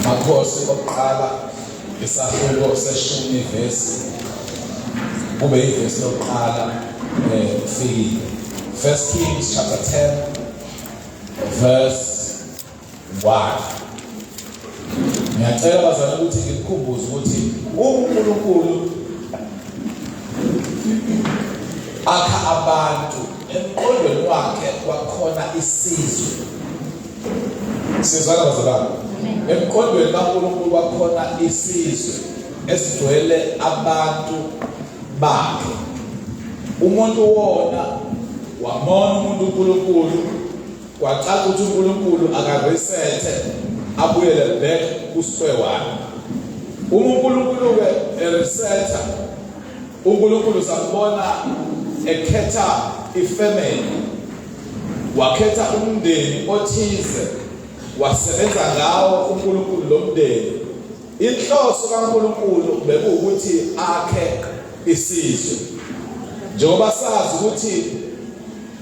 Amakhosi okuqala isahluko seshumi vesi kube ivesi lokuqala eh First Kings chapter 10 verse 1. Ngiyacela bazalwane ukuthi ngikukhumbuze ukuthi uNkulunkulu akha abantu emqondweni wakhe kwakhona isizwe. Sizwana bazalwane? Emqondweni kaNkulunkulu kwakhona isizwe esigcwele abantu bakhe. Umuntu wona wamona umuntu uNkulunkulu Kwacaca ukuthi uNkulunkulu akaresethe abuyele back ku square one. Uma uNkulunkulu-ke eresetha, uNkulunkulu sambona ekhetha ifamily, wakhetha umndeni othize, wasebenza ngawo uNkulunkulu lo mndeni. Inhloso kaNkulunkulu bekuwukuthi akhe isizwe. Njengoba sazi ukuthi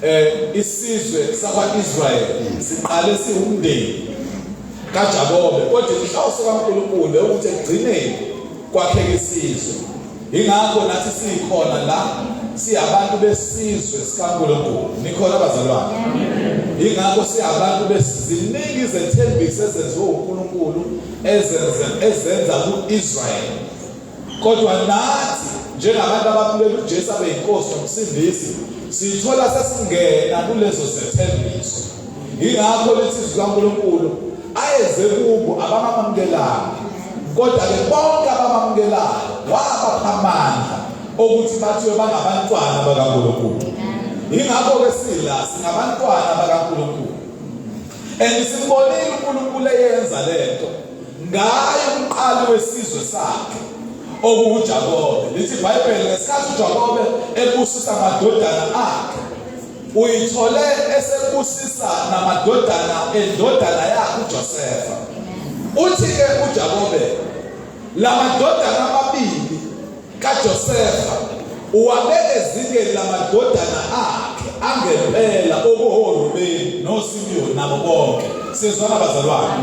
eh isizwe sakwa-Israyeli siqale siwumndeni kaJakobe, kodwa inhloso kaNkulunkulu bekuwukuthi ekugcineni kwakheke isizwe. Ingakho nathi sikhona la siyabantu besizwe sikaNkulunkulu. Nikhona bazalwane? Ingakho siyabantu besiziningi izethembiso ezenziwe uNkulunkulu ezenze ezenza kuIsrael. Kodwa nathi njengabantu abamukela uJesu abe yinkosi nomsindisi sithola sesingena kulezo zethembiso. Ingakho lithi izwi kaNkulunkulu ayeze kubo abamamkelanga. Kodwa-ke bonke abamamukelayo wabapha amandla okuthi bathiwe bangabantwana bakaNkulunkulu. Yingakho-ke sila singabantwana bakaNkulunkulu. And simbonile uNkulunkulu eyenza lento ngaye umqali wesizwe sakhe okuwuJakobe. Lithi iBhayibheli ngesikhathi uJakobe ebusisa amadodana akhe uyithole esebusisa namadodana endodana yakhe uJosefa. Uthi-ke uJakobe lamadodana amabili kaJosefa uwabeka ezingeni lamadodana akhe angempela okuhoRubeni noSimiyoni nabo bonke. Sizwana bazalwane?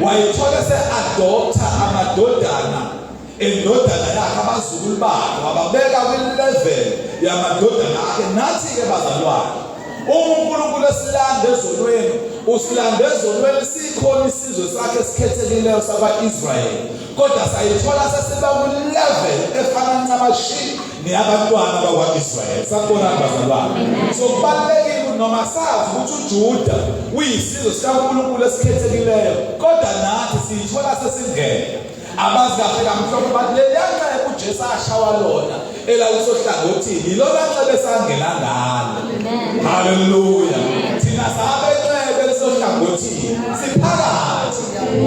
Wayithola ese-adoptha amadodana endodana yakhe, abazukulu bakhe wababeka kwi-level yamadodana akhe. Nathi-ke bazalwane, uma uNkulunkulu esilanda ezonweni, usilanda ezonweni sikhona isizwe sakhe esikhethekileyo sakwa-Israyeli, kodwa sayithola sesiba kwi-level efana ncamashi neyabantwana bakwa-Israyeli. Sanibonani bazalwane. So kubalulekile ukuthi noma sazi ukuthi uJuda uyisizwe sikaNkulunkulu esikhethekileyo, kodwa nathi siyithola sesingena. Abazi kahle kamhlophe bathi leliya nxeba uJesu ashawa lona elalisohlangothini yilona nxeba esangena ngalo. Haleluya. Thina sabe nxeba elisohlangothini siphakathi.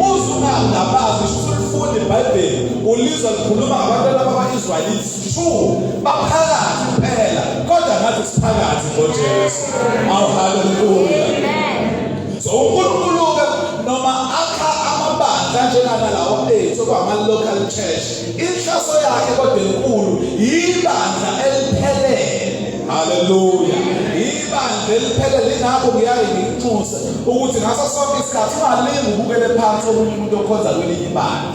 Uze ungangabazi ngisho usulifunda iBhayibheli ulizwa likhuluma ngabantwana bakwa-Israyeli true baphakathi kuphela kodwa nathi siphakathi ngoJesu. Awu haleluya. So uNkulunkulu-ke noma akha amabandla njenganalawo ethu okwama-local church, inhloso yakhe kodwa enkulu yibandla eliphelele. Haleluya. Ibandla eliphelele. Ingakho ngiyaye nginxuse ukuthi ngaso sonke isikhathi ungalingi ubukele phansi omunye umuntu okhonza kwelinye ibandla,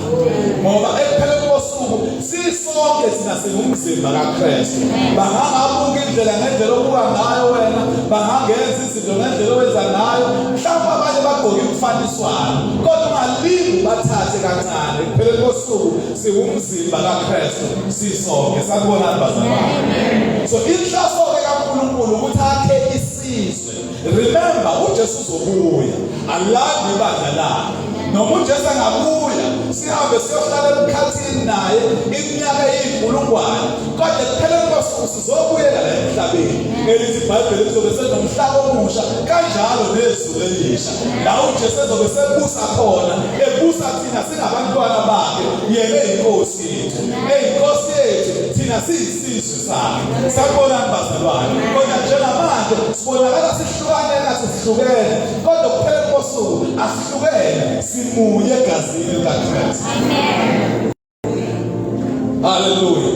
ngoba ekupheleni kosuku sisonke thina singumzimba kaKristu. Bangangabuka indlela ngendlela obuka ngayo wena, bangangenza izinto ngendlela owenza ngayo, mhlawumbe abanye bagqoke imfaniswano, kodwa ungalingi ubathathe kancane. Ekupheleni kosuku siwumzimba kaKristu sisonke. Sanibonani bazalwane. So inhloso-ke kaNkulunkulu ukuthi akhe isizwe. Remember, uJesu uzobuya alande ibandla lakhe. Noma uJesu angabuya sihambe siyohlala emkhathini naye iminyaka eyinkulungwane, kodwa ekupheleni kosuku sizobuyela la emhlabeni. Elithi iBhayibheli kuzobe senomhlaba omusha kanjalo nezulu elisha, la uJesu ezobe sebusa khona, ebusa thina singabantwana bakhe, yena eyinkosi yethu, eyinkosi yethu, thina siyisizwe sakhe. Sanibonani bazalwane. Kodwa njengamanje sibonakala sihlukane ngathi sihlukene, kodwa kupheleni kosuku asihlukene, simunye egazini likaKristu. Amen. Haleluya.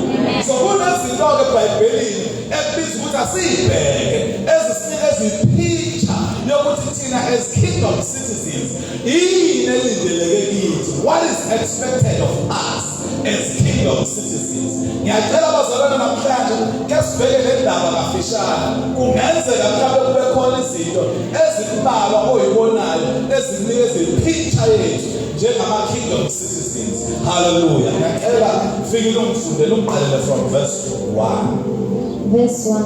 So kunezinto-ke eBhayibhelini ekubiza ukuthi asiyibheke ezisinikeza ipicture yokuthi thina thina as kingdom citizens yini elindeleke kithi, what is expected of us as kingdom citizens. Ngiyacela bazalwane namhlanje ke sibheke le ndaba kafishane. Kungenzeka mhlawumbe kube khona izinto ezimbalwa oyibonayo ezinikeza ipicture yethu njengama kingdom citizens. Hallelujah. Ngiyacela fikile ungifundele ungiqalele from verse 1. Verse 1.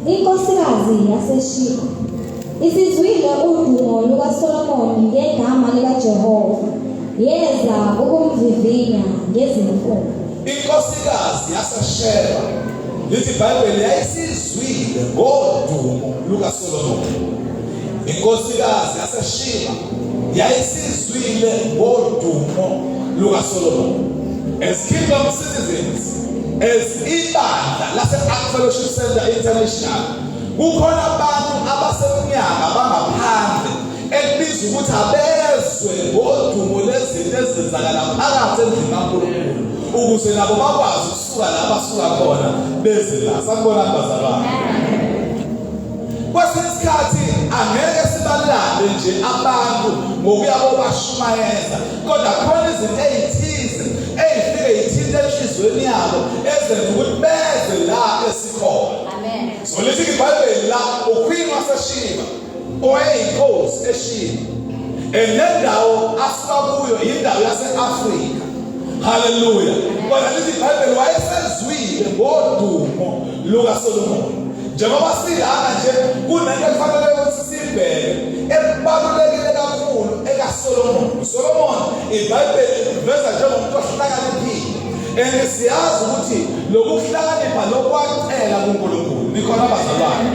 Inkosikazi yaseShiba isizwile udumo lukaSolomoni ngegama likaJehova, yeza ukumvivinya ngezimfundo. Inkosikazi yaseSheba lithi iBhayibheli yayisizwile ngodumo lukaSolomoni. Inkosikazi yaseShiba yayisizwile ngodumo lukaSolomoni. As kingdom citizens, as ibandla lase-Ark Fellowship Center International, kukhona abantu abasemnyaka abangaphandle ekubizwa ukuthi abezwe ngodumo lezinto ezenzakala phakathi endlini kaNkulunkulu ukuze nabo bakwazi ukusuka la basuka khona beze la. Sanibonani bazalwane. Kwesinye isikhathi angeke sibalande nje abantu ngokuya kobashumayeza, kodwa khona izinto ezithize ezifike zithinte enhliziyweni yabo ezenza ukuthi beze la esikhona. Amen. So lithi iBhayibheli la uQueen waseShiba owayeyinkosi eShiba, enendawo asuka kuyo indawo yase-Afrika. Haleluya. Kodwa lithi iBhayibheli wayesezwile ngodumo lukaSolomoni. Njengoba silana nje kunento ekufanele ukuthi sibheke ebalulekile kakhulu ekaSolomoni. USolomon iBhayibheli liveza njengomuntu ohlakaniphile. And siyazi ukuthi lokuhlakanipha lokwacela kuNkulunkulu. Nikhona bazalwane?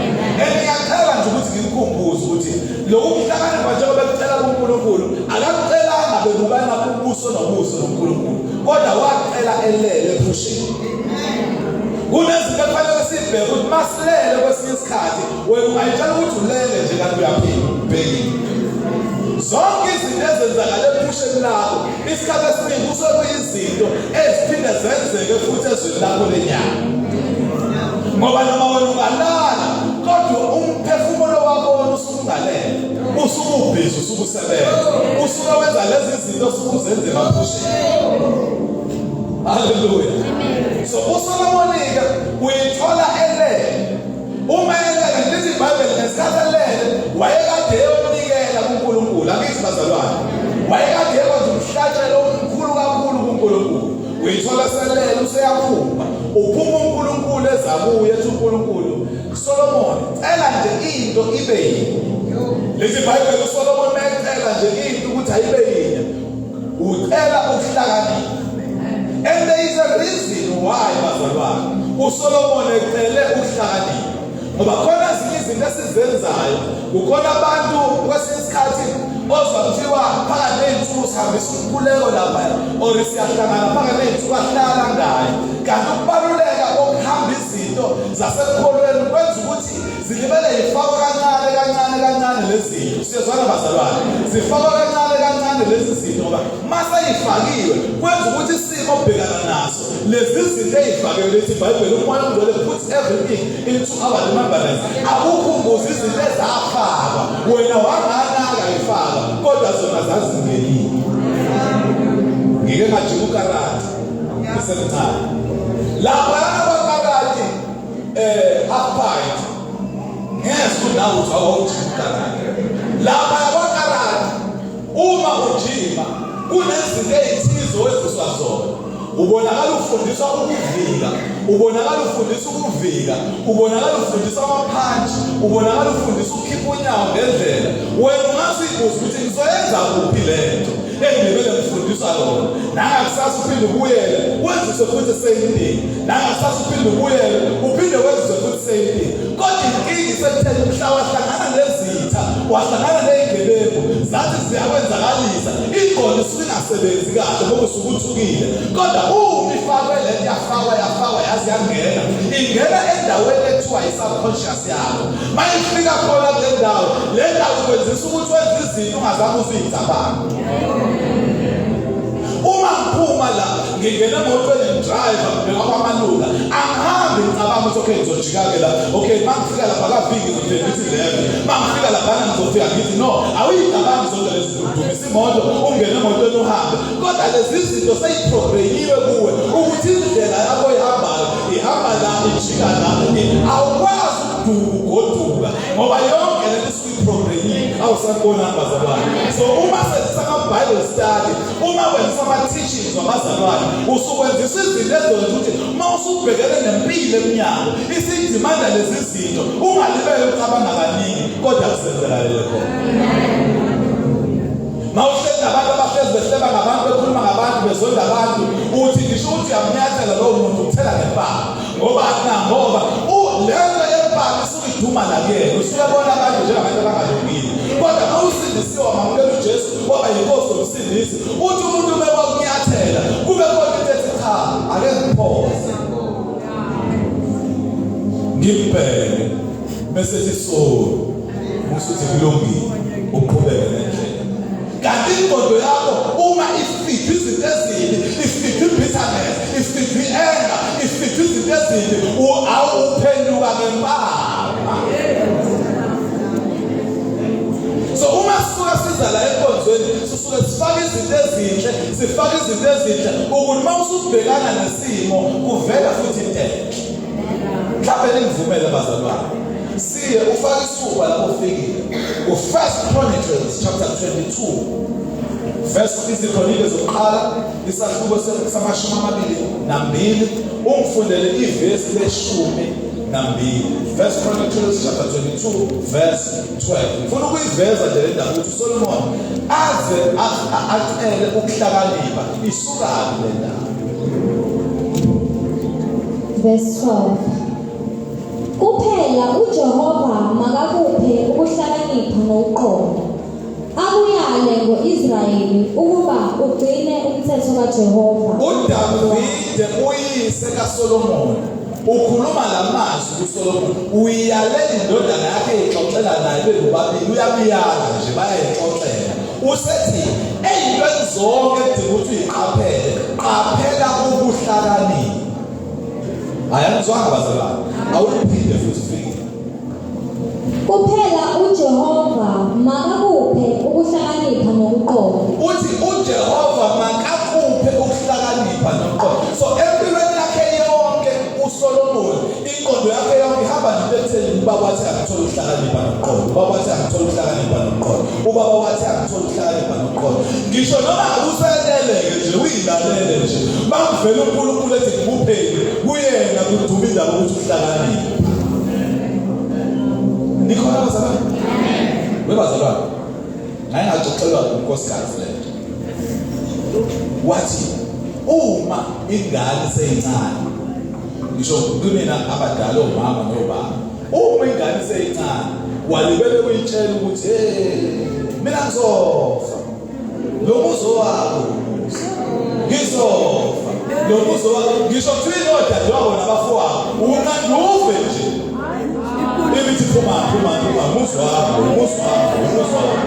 And ngiyacela nje ukuthi ngikukhumbuze ukuthi lokuhlakanipha njengoba ekucela kuNkulunkulu, akakucelanga bebukana ubuso nobuso noNkulunkulu, kodwa wacela elele ephusheni. Kunezinto ekufanele sibheke ukuthi masilele kwesinye isikhathi wena ungayitshela ukuthi ulele nje kanti uyaphila. Ubhekile zonke izinto ezenzakala ephusheni lakho, isikhathi esiningi kusuke kuyizinto eziphinde zenzeke futhi ezweni lakho lenyama. Ngoba noma wena ungalala, kodwa umphefumulo wakho wona usuke ungalele, usuke ubhizi, usuke usebenza, usuke wenza lezi zinto osuke uzenze emaphusheni. Haleluya. So uSolomoni-ke uyithola elele. Uma elele, lithi iBhayibheli ngesikhathi elele wayekade eyonikela kuNkulunkulu. Angithi bazalwane, wayekade ekwenza umhlatshelo omkhulu kakhulu kuNkulunkulu. Uyithola selele, useyaphuma, uphuma uNkulunkulu eza kuye, ethi uNkulunkulu, Solomon, cela nje into ibe yinye. Lithi iBhayibheli uSolomon mayecela nje into ukuthi ayibe yinye, ucela ukuhlakanipha. And there is a reason why bazalwane uSolomon ecele ukuhlakanipha, ngoba khona ezinye izinto esizenzayo, kukhona abantu kwesinye isikhathi ozwa kuthiwa phakathi ney'nsuku sihambisa umkhuleko lapha or siyahlangana phakathi ney'nsuku ahlala ngayo, kanti ukubaluleka kokuhamba izinto zasekukholweni kwenza ukuthi zilibele yifakwa kancane kancane kancane lezi zinto. Siyezwana bazalwane? Zifakwa kancane kancane lezi zinto, ngoba mase yifakiwe kwenza ukuthi isimo obhekana naso lezi zinto ezifakiwe. Lithi iBhayibheli uMoya oNgcwele puts everything into our remembrance, akukhumbuza izinto ezafakwa wena wanganaka ifakwa, kodwa zona zazingenile. Ngike ngajika ukarate ngisemncane lapha kwakarate, half pint ngezwe nawe uthi awujika ukarate lapha kwakarate. Uma ujima kunezinto ezithize owenziswa zona, ubonakala ufundiswa ukuvika, ubonakala ufundiswa ukuvika, ubonakala ufundiswa amaphantshi, ubonakala ufundiswa ukukhipha unyawo ngendlela. Wena ungasibuza ukuthi ngizoyenza kuphi lento engibele ngifundiswa lona. Nangakusasa uphinde ubuyele wenziswe futhi same thing, nangakusasa uphinde ubuyele uphinde wenziswe futhi same thing. Kodwa inkinga isekutheni mhla wahlangana nezitha, wahlangana ney'gebengu, zathi ziyakwenzakalisa, ingqondo isuke ingasebenzi kahle ngoba usuke uthukile. Kodwa uma ifakwe lento, yafakwa yafakwa yaze yangena, ingena endaweni ekuthiwa i-subconscious yakho. Mayifika khona kule ndawo, le ndawo ikwenzisa ukuthi wenze izinto ungazange uzicabange. Uma ngiphuma la Ngingena emotweni ngidrive ngibheka kwamalunga, angihambi ngicabanga ukuthi okay ngizojika-ke la, okay uma ngifika lapha kaviki ngizofika ngithi left, uma ngifika laphana ngizofika ngithi no. Awuyicabangi zonke lezi zinto, udumisa imoto, ungene emotweni uhambe. Kodwa lezi zinto seyiprogramiwe kuwe ukuthi indlela yakho ihambayo ihamba la, ijika la, awukwazi ukuduka ugoduka ngoba yonke lento isuke iprogramiwe. Awusakubonani bazalwane? So uma senzisa ama-Bible study, uma wenzisa ama-teachings wabazalwane, usukwenzisa izinto ezokwenza ukuthi uma usubhekene nempilo emnyango isidimanda lezi zinto, ungalibele ucabanga kaningi kodwa kusenzakalele khona. Mawuhleli nabantu abahlezi behleba ngabantu, bekhuluma ngabantu, bezonda abantu, uthi ngisho ukuthi uyamnyathela lowo muntu, uthela ngempama. Ngoba na ngoba lento yempama isuke iduma la kuyena, usuke bona abantu njengabantu abangalungile. Kodwa uma usindisiwe, wamamukela uJesu waba yinkosi yomsindisi, uthi umuntu uma wakunyathela kube khona into ethi cha, ake ngiphoze ngimbheke, bese ethi sorry, usuthi kulungile, uqhubeke nendlela. Kanti ingqondo yakho uma ifidwe izinto ezimbi, ifidwe i-bitterness, ifidwe i-anger, ifidwe izinto ezimbi, awuphenduka ngempama. So uma sisuke siza la enkonzweni, sisuke sifake izinto ezinhle, sifake izinto ezinhle ukuthi uma usubhekana nesimo kuvela futhi into enhle. Mhlawumbe ningivumele bazalwane, siye ufake isithuba lapho ufikile ku-First Chronicles chapter 22 verse, iziKronike zokuqala isahluko sama-22, ungifundele ivesi le-12. First Chronicles chapter 22 verse 12. Ngifuna ukuyiveza nje le ndaba ukuthi uSolomon aze acele ukuhlakanipha, isukaphi le ndaba. Verse 12. Kuphela uJehova makakuphe ukuhlakanipha nokuqonda, akuyale ngo-Israyeli ukuba ugcine umthetho kaJehova. UDavide uyise kaSolomon ukhuluma lamazwi kuSolomon, uyalela indodana yakhe, ixoxela naye bebobabili, uyamyala nje, bayayixoxela. Usethi ey'ntweni zonke edinga ukuthi uyiqaphele, qaphela ukuhlakanipha. Hayi, angizwanga bazalwane, awuliphinde futhi ufikile. Kuphela uJehova makakuphe ukuhlakanipha nokuqonda. Uthi uJehova makakuphe ukuhlakanipha nokuqonda. So empilweni yakhe yonke uSolomon, ingqondo yakhe yonke ihamba nje ekutheni ubaba wathi angithola ukuhlakanipha nokuqonda, ubaba wathi angithola ukuhlakanipha nokuqonda, ubaba wathi angithola ukuhlakanipha nokuqonda. Ngisho noma useleleke nje, uyilalele nje, makuvela uNkulunkulu ethi ngikupheni, kuyena kuduma indaba ukuthi uhlakaniphe. Nikhona bazalwane? Webazalwane, ngaye ngaxoxelwa unkosikazi lento, wathi uma ingane seyincane, ngisho kunina abadala omama nobaba, uma ingane seyincane walibele uyitshela ukuthi hey, mina ngizofa, lo muzo wakho, ngizofa, lo muzo wakho. Ngisho kuthiwa odadewabo nabafowabo, unqanduve nje imithi, phuma phuma phuma, muzi wakho, umuzi wakho, umuzi wakho.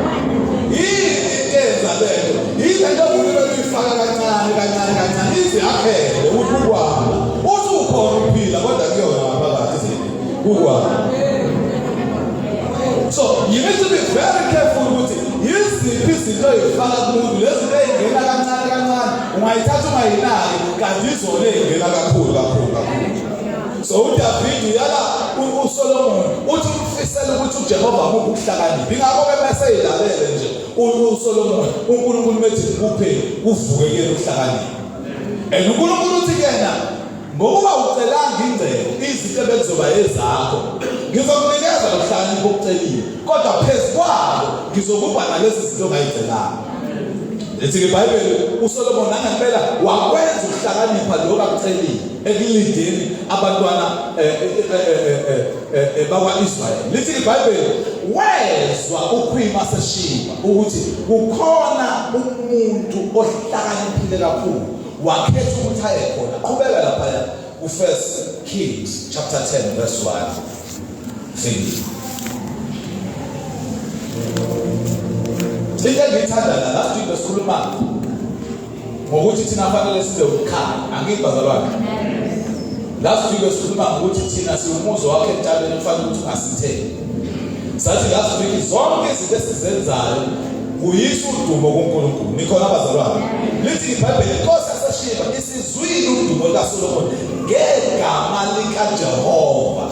Yini into eyenza lento? Yini lento umuntu uyifaka kancane kancane kancane ize yakhele ukuthi ukwami, uthi ukhona ukuphila kodwa kuyona ngaphakathi kukwami. So you need to be very careful ukuthi yiziphi izinto ey'faka kumuntu, lezi zinto ey'ngena kancane kancane, ungayithatha ungayinaki, kanti izona ey'ngena kakhulu kakhulu kakhulu. So uDavid uyala uSolomon, uthi umfisela ukuthi uJehova amuphe ukuhlakanipha. Ingakho-ke mese eyilalele nje uSolomon, uNkulunkulu methi kuphe kuvuke kuyena ukuhlakanipha. And uNkulunkulu uthi kuyena, ngokuba ucelanga ingcebo, izinto ebekuzoba ezakho, ngizokunikeza lokuhlakanipha okucelile, kodwa phezu kwalo ngizokupha nalezi zinto ongayicelanga. Lithi iBhayibheli uSolomon nangempela wakwenza ukuhlakanipha lokho akucelile ekulindeni abantwana bakwa-Israyeli. Lithi iBhayibheli wezwa uQueen waseShiba ukuthi kukhona umuntu ohlakaniphile kakhulu, wakhetha ukuthi aye khona. Qhubeka laphaya ku-First Kings chapter 10 verse 1. Fikile. Into engiyithanda la, last week besikhuluma Ngokuthi thina fanele sibe ukukhanya. Angithi bazalwane. Last week besikhuluma ngokuthi thina siwumuzi wakhe entabeni kufanele ukuthi ungasitheli. Sathi last week zonke izinto esizenzayo kuyisa udumo kuNkulunkulu. Nikhona bazalwane? Lithi iBhayibheli inkosi yaseShiba isizwile udumo likaSolomoni ngegama likaJehova.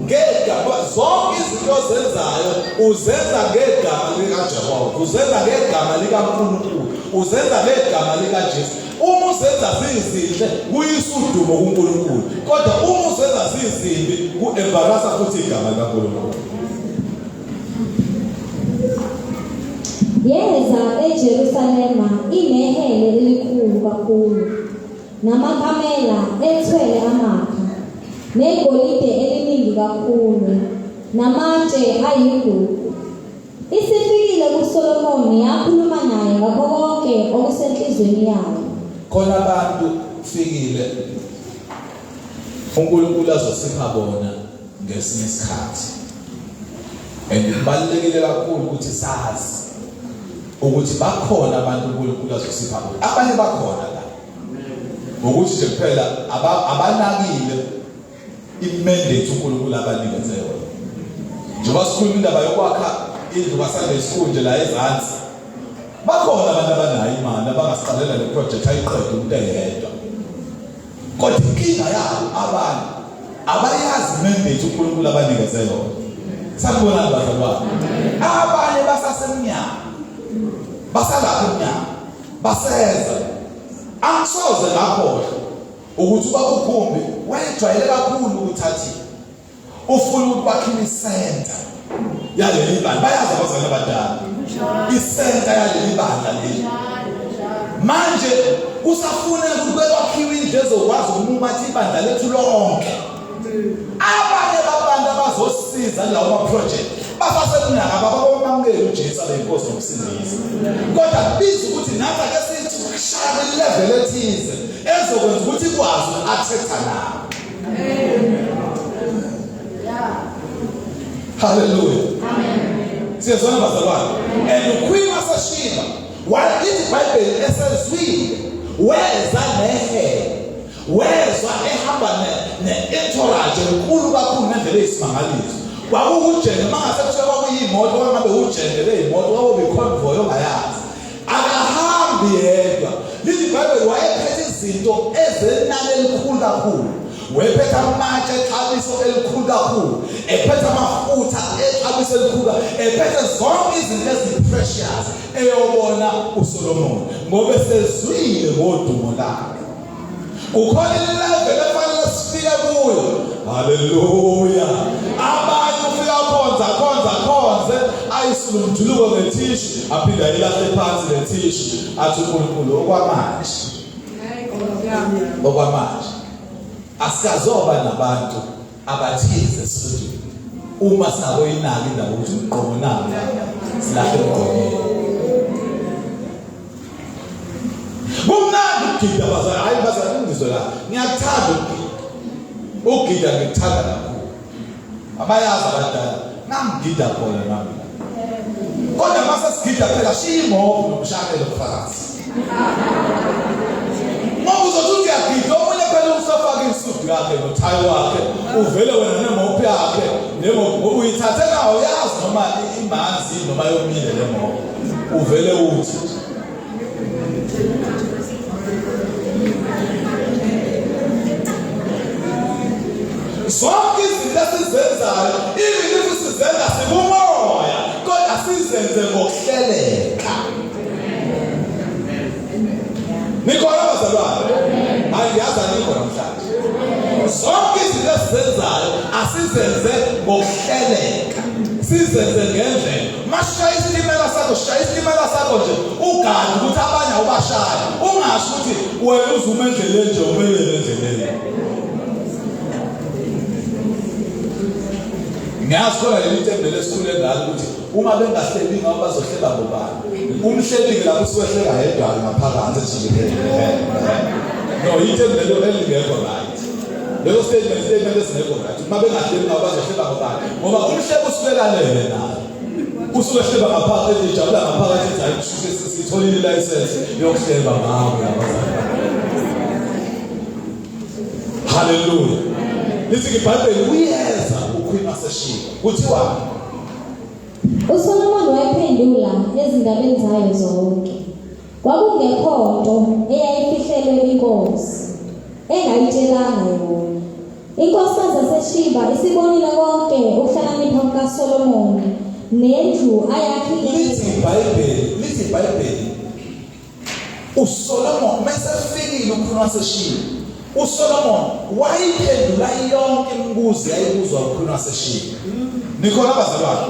Ngegama zonke izinto ozenzayo uzenza ngegama likaJehova, uzenza ngegama likaNkulunkulu, uzenza ngegama likaJesu. Uma uzenza zizinhle kuyisa udumo kuNkulunkulu, kodwa uma uzenza zizimbi ku-embarasa futhi igama likaNkulunkulu. Yeza eJerusalema inehele elikhulu kakhulu namakamela ethwele amakha negolide eliningi kakhulu namatshe ayigugu. Isifikile kuSolomoni yakhuluma naye ngakho konke okusenhlizweni yayo. Khona abantu fikile uNkulunkulu azosipha bona ngesinye isikhathi. And kubalulekile kakhulu ukuthi sazi ukuthi bakhona abantu uNkulunkulu azosipha bona. Abanye bakhona la. Ngokuthi nje kuphela abanakile imandate uNkulunkulu abanikeze yona. Njengoba sikhuluma indaba yokwakha indlu kaSunday School nje la ezansi. Bakhona abantu abanayo imali abangasiqalela le project ayiqede umuntu eyedwa. Kodwa inkinga yabo abantu abayazi mandate uNkulunkulu abanikeze yona. Sanibonani bazalwane. Abanye basasemnyango. Basalapha emnyango. Baseza. Angisoze ngakhohlwa ukuthi ubaba uGumbi wayejwayele kakhulu ukuthi athi ufuna ukuthi kwakhiwe isenta yaleli bandla. Bayazi abazali abadala isenta yaleli bandla leli. Manje kusafuneka ukuthi kwakhiwe indlu ezokwazi ukumumatha ibandla lethu lonke. Abanye babantu abazosiza kulawo ma-project basasemnyaka babamamukele uJesu abe yinkosi nomsindisi, kodwa kubiza ukuthi nathi ake sithi ukushaya kwi-level ethize ezokwenza ukuthi ikwazi uku-attract-a nabo. Haleluya, siyezwana bazalwane. And uQueen waseShiba wayithi iBhayibheli esezwile weza nehele, wezwa ehamba ne-entourage enkulu kakhulu ngendlela eyisimangaliso. Kwakuwujenge, uma ngase kuthiwa kwakuyimoto, kwangabe ujenge leyimoto, kwakuba iconvoy ongayazi. Akahambi yedwa. Lithi iBhayibheli wayephethe izinto ezenani elikhulu kakhulu. Wayephethe amatshe exabiso elikhulu kakhulu, ephethe amafutha exabiso elikhulu, ephethe zonke izinto eziprecious eyobona uSolomon ngoba esezwile ngodumo lakhe. Kukhona ilevel efanele sifike kuyo. Haleluya. Abanye ufika khonza khonza khonze ayisule umjuluko ngethishu aphinde ayilahle phansi lethishu athi uNkulunkulu okwamanje. Okwamanje. Asikazoba nabantu abathize studio uma singakoyinaka indaba ukuthi umgqomo nabo silahle umgqomeni. Kumnandi ukugida bazali, hayi bazali ngizwe la. Ngiyakuthanda ukugida. Ukugida ngikuthanda kakhulu. Abayazi abadala, ngangigida khona nami. Kodwa mase sigida phela shiya imoto nomshayeli mfakazi. Ngoba uzothi uyagida omunye phela usafaka isudu yakhe nothayi wakhe, uvele wena nemophu yakhe, nemophu ngoba uyithathe nawo uyazi noma imanzi noma yomile le mophu. Uvele uthi zonke izinto esizenzayo even if sizenza sikumoya kodwa sizenze ngokuhleleka. Nikhona bazalwane? Angiyazi anikho namhlanje. Zonke izinto esizenzayo asizenze ngokuhleleka, sizenze ngendlela. Mashaya isitimela sakho, shaya isitimela sakho nje ugade ukuthi abanye awubashayi, ungasho ukuthi wena uzuma endleleni nje umelele endleleni. Ngiyazi khona leli tembe lesikhule ngalo ukuthi uma bengahleli ngabo bazohlela ngobani. Umhleli-ke lapho usuwehleka yedwa-ke ngaphakathi nje. No, itembe lelo elingekho right. Leso statement statement esingekho right. Uma bengahleli ngabo bazohlela ngobani. Ngoba umhleli usuke lalele naye. Usuke ehleba ngaphakathi ejabula ngaphakathi ethi hayi kusho sitholile ilayisensi yokuhleba ngawe abazali. Haleluya. Lithi iBhayibheli uyeza uQueen waseShiba. Kuthiwa uSolomon wayiphendula ezindabeni zayo zonke. Kwakungekho nto eyayifihlelwe inkosi engayitshelanga yona. Inkosikazi yaseShiba isibonile konke ukuhlakanipha kukaSolomoni nendlu ayakhile. Lithi iBhayibheli, lithi iBhayibheli uSolomon mesefikile ukhuluma waseShiba. USolomon wayiphendula yonke imibuzo yayibuzwa ukhuluma waseShiba. Nikhona bazalwane?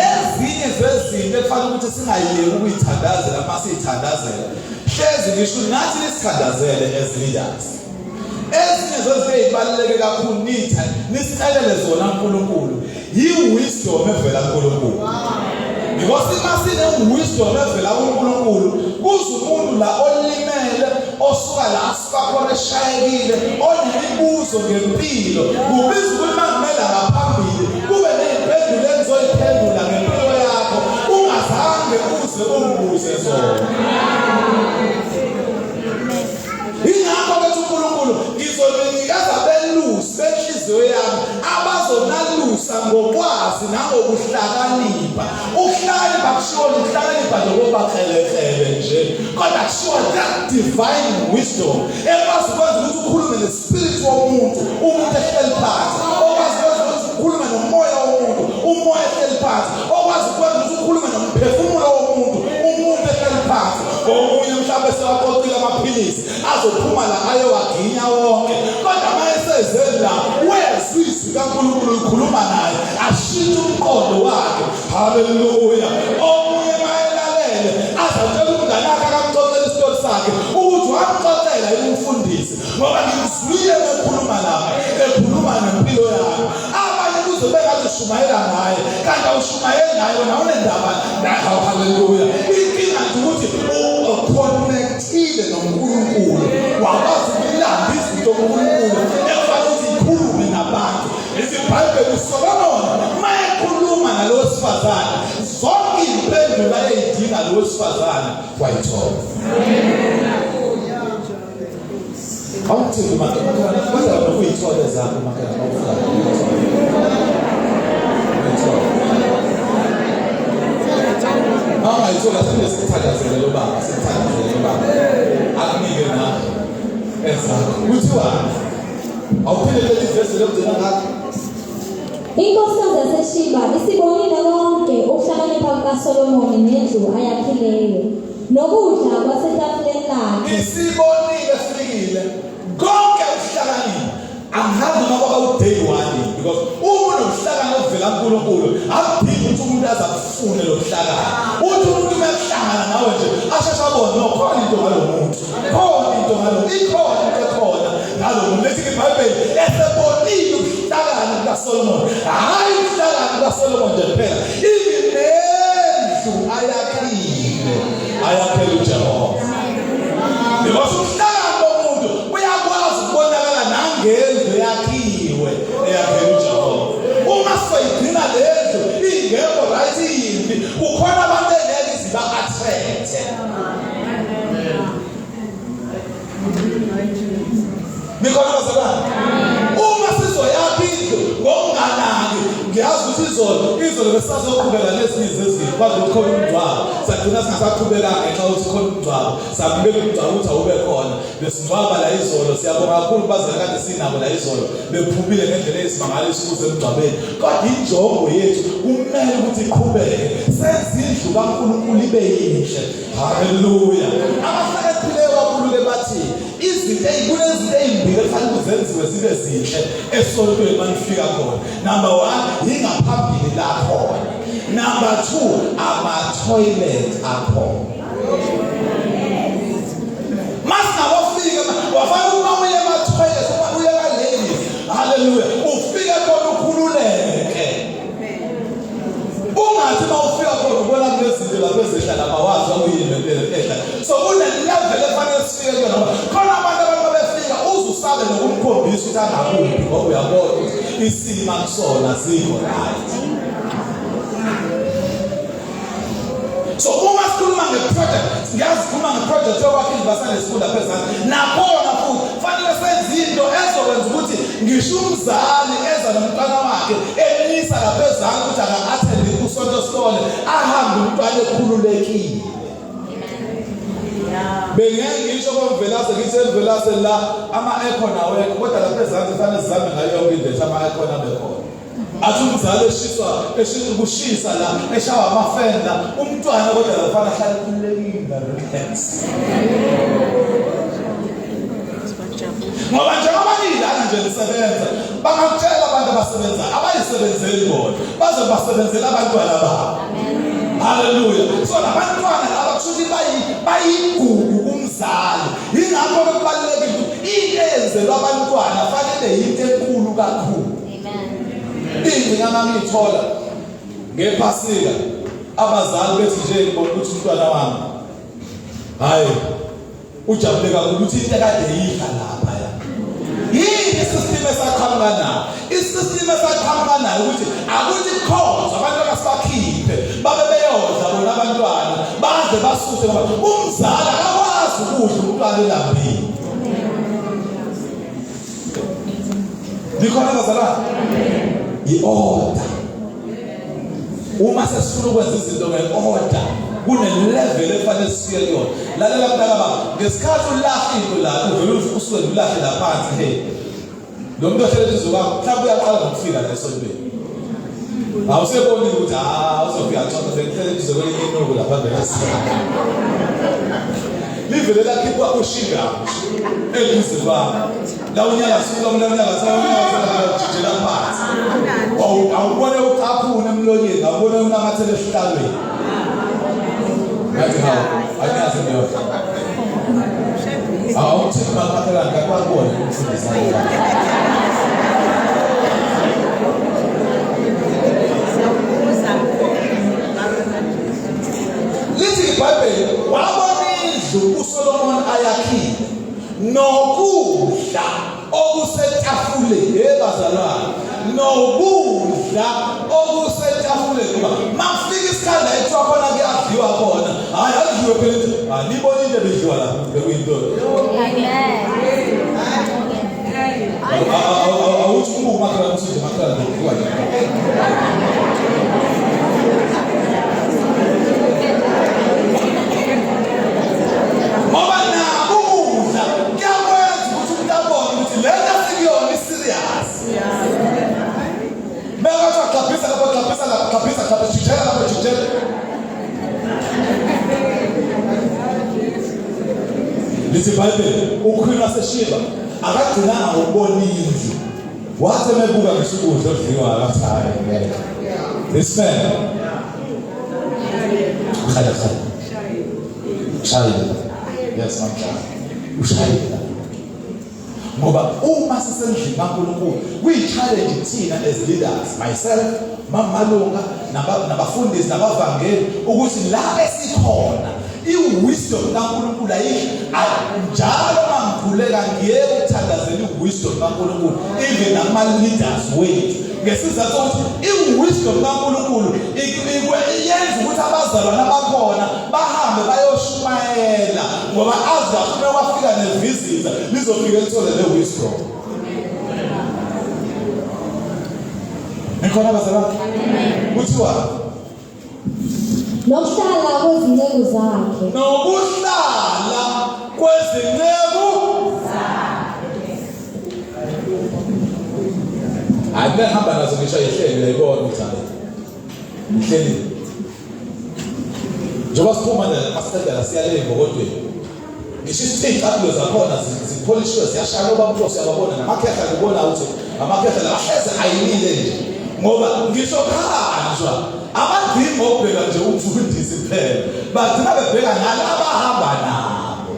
Ezinye zezinto ekufanele ukuthi singayeki ukuyithandazela uma siyithandazela. Hlezi ngisho nathi nisithandazele as leaders. Ezinye zezinto ezibaluleke kakhulu nitha nisicelele zona uNkulunkulu yi-wisdom evela kuNkulunkulu. Because uma sine-wisdom evela kuNkulunkulu kuze umuntu la olimele osuka la asuka khona eshayekile onemibuzo ngempilo kubiza ukuthi uma ngimela ngaphambili kube ney'mpendulo engizoyiphendula ngempilo yakho ungazange uze ungibuze zona. Ingakho bethi uNkulunkulu ngizoninikeza abelusi benhliziyo yami abazonalusa ngokwazi nangokuhlakanipha. Ukuhlakanipha kushiwo ukuhlakanipha nje kokuba krelekrele nje, kodwa kushiwo that divine wisdom ekwazi ukwenza ukuthi ukhulume nespirit womuntu, umuntu ehleli phansi, okwazi ukwenza ukuthi ukhulume nomoya womuntu, umoya ehleli phansi, okwazi ukwenza ukuthi ukhulume nomphefumulo womuntu, umuntu ehleli phansi. Omunye mhlawumbe sewaqoqile amaphilisi azophuma la ayowaginya wonke, kodwa uma eseze la wezwa izwi kaNkulunkulu likhuluma naye ashintshe umqondo wakhe. Haleluya! Omunye mayelalele azatshela umngane wakhe akamxoxela isitori sakhe ukuthi wamxoxela umfundisi ngoba ngimzwile ekhuluma lapha ekhuluma nempilo yakhe. Abanye kuze bengathi ushumayela ngaye kanti awushumayeli ngaye wena unendaba naye. Haleluya! Inkinga nje ukuthi uconnectile noNkulunkulu, wakwazi ukulanda izinto kuNkulunkulu ekufanele ukuthi ikhulume nabantu. IBhayibheli uSolomon mayekhuluma nalo wesifazane zonke izimpendulo ayeyidinga lo wesifazane wayithola. Awuthini makhelwane, kodwa wena uyithole zakho makhelwane awufuna uyithole. Awungayithola siphinde sikuthandazele lo baba, sikuthandazele lo baba. Akunike nawe ezakho. Kuthiwa awuphinde leli vesi lokugcina ngakho. Inkosikazi yaseShiba isibonile konke ukuhlakanipha kukaSolomoni nendlu ayakhileyo nokudla kwasetafuleni lakhe. Isibonile sifikile konke ukuhlakanipha. Angazi noma kwaba u-day one because uma unobuhlakani obuvela kuNkulunkulu akudingi ukuthi umuntu aze akufune lo buhlakani. Uthi umuntu uma ekuhlangana nawe nje asheshe abone no khona into ngalo muntu, khona into ngalo, ikhona into ekhona ngalo muntu. Lithi iBhayibheli esebonile ubuhlakani bukaSolomon, hhayi ubuhlakani bukaSolomon nje kuphela, even nendlu ayakhile ayakhele uJehova. Because ubuhlakani bomuntu buyakwazi ukubonakala nangendlu eyakhiwe eyakhele uJehova. Uma soyigcina lendlu ingekho right iyimbi, kukhona abantu engeke iziba attract. Nikhona bazalwane? Uma sizoyakha indlu ngokunganaki, ngiyazi ukuthi izolo besazoqhubeka nezinye zezinto, kwazi ukuthi khona umngcwabo, sagcina singasaqhubekanga ngenxa yokuthi khona umngcwabo, sabukela umngcwabo ukuthi awube khona. Besingcwaba la izolo, siyabonga kakhulu kubazali kade sinabo la izolo, bephumile ngendlela eyisimangaliso ukuze emngcwabeni. Kodwa injongo yethu kumele ukuthi iqhubeke, senze indlu kaNkulunkulu ibe yinhle. Haleluya! Abahlakaniphileyo kakhulu-ke bathi izinto kunezinto ey'mbili ekufanele ukuthi zenziwe zibe zinhle esontweni uma nifika khona. Number 1, yingaphambili lakhona. Number 2, ama-toilet akhona. Masingabofika wafana uma uye ema-toilet, uma uye ka-ladies, haleluya, ufike khona ukhululeke. Ungathi uma ufika khona ubona kunezinto lapho ezehla lapha wazi okuyini lento ehla. So kune-level efanele sifike kuyona ngoba khona abantu abantu babefika uze usabe nokumkhombisa ukuthi angakuphi ngoba uyabona ukuthi isimo akusona sikho right. ngeproject, ngiyazikhuluma ngeproject yokwakha indlu kaSunday School lapha ezansi. Nakhona futhi fanele senze into ezokwenza ukuthi ngisho umzali eza nomntwana wakhe emisa lapha ezansi ukuthi aka-athende usonto sikole, ahambe umntwana ekhululekile. Bengeke ngisho koMvelase, ngithi eMvelase la ama-aircon awekho, kodwa lapha ezansi fanele sizame ngayo yonke indlela ama-aircon abe khona. Athi umzali eshiswa eshiswa kushisa la eshawa amafeni la umntwana, kodwa la kufanele ahlale ekhululekile, relax. Ngoba njengoba niyilana nje nisebenza, bangakutshela abantu abasebenzayo abayisebenzeli bona, baze basebenzele abantwana babo. Haleluya. So labantwana laba kusho ukuthi bayigugu kumzali. Yingakho kubalulekile ukuthi into eyenzelwa abantwana fanele yinto enkulu kakhulu. Ingcinga ngangiyithola ngephasika, abazali bethi nje ngibona ukuthi umntwana wami hayi ujabule kakhulu ukuthi into ekade yidla lapha ya. Yini isystem esaqhamuka nayo? Isystem esaqhamuka nayo ukuthi akuthi khonza abantu abasibakhiphe babe beyodla bona abantwana badle basuthe, ngoba umzali akakwazi ukudla umntwana elambile. Nikhona bazalwane? I-order. Uma sesifuna ukwenza izinto nge-order, kune-level efanele sifike kuyona. Lalela mntaka baba, ngesikhathi ulahla into la, uvele usuke ulahle la phansi, hey. Lo muntu ohlele eduze kwakho mhlawumbe uyaqala ngokufika la esontweni. Awusebonile ukuthi ah uzofika xoxa bengihlele eduze kwelinye inuku lapha vele. Livele lakhipha ushinga eduze kwami. La unyaka suka la unyaka suka jijela phansi. Awubone ucaphuna emlonyeni, awubone unamathele esihlalweni. Ngathi hawu, anyazi ngiyodla. Awuthi makhelwane kakwakubona umfundisi. Lithi iBhayibheli wabona indlu uSolomon ayakhile nokudla okusetafuleni. Hey bazalwane, nokudla okusetafuleni, ngoba makufika isikhathi ekuthiwa khona kuyadliwa khona, hhayi akudliwe phela, anibona into ebidliwa lapho bekuyinto. Awuthi uma umakhelwane usude makhelwane bekudliwa nje. Ngoba nako ukudla kuyakwenza ukuthi umuntu abone ukuthi le nto asikuyona i-serious. Mekathiwa xabhisa lapho, xabhisa lapho, xabhisa, xabhisa, jijela lapho, jijela. Lithi iBhayibheli uQueen waseShiba akagcinanga ngokubona indlu, wathi emebuka ngisho ukudla odliwayo wathi hayi ngeke, this man ushayile, ushayile, yes mamshayile, ushayile. Ngoba uma sisendlini kaNkulunkulu kuyi-challenge kuthina as leaders, myself, mamalunga, nabafundisi, nabavangeli, ukuthi la esikhona i-wisdom kaNkulunkulu ayikho. Njalo mangikhuleka ngiye ukuthandazela i-wisdom kaNkulunkulu even nakuma-leaders wethu, ngesizathu sokuthi i-wisdom kaNkulunkulu iyenza ukuthi abazalwane abakhona bahambe bayoshumayela, ngoba azi kahle uma wafika nevisitor lizofike lithole le wisdom. Nikhona bazalwane? Kuthiwa nokuhlala kwezinceku zakhe, nokuhlala kwezinceku zakhe. Hayi ngihamba nazo ngisho ihleli, uyayibona ukuthi hayi ihleli. Njengoba siphuma nje masiqeda la siya le embokodweni, ngisho iy'cathulo zakhona zipholishiwe, ziyashaya obamkhosi, uyababona namakhehla, kubona ukuthi amakhehla la ahleze ayinile nje, ngoba ngisho khanjwa abagcini ngokubheka nje umfundisi kuphela, bagcina bebheka nalabahamba nabo.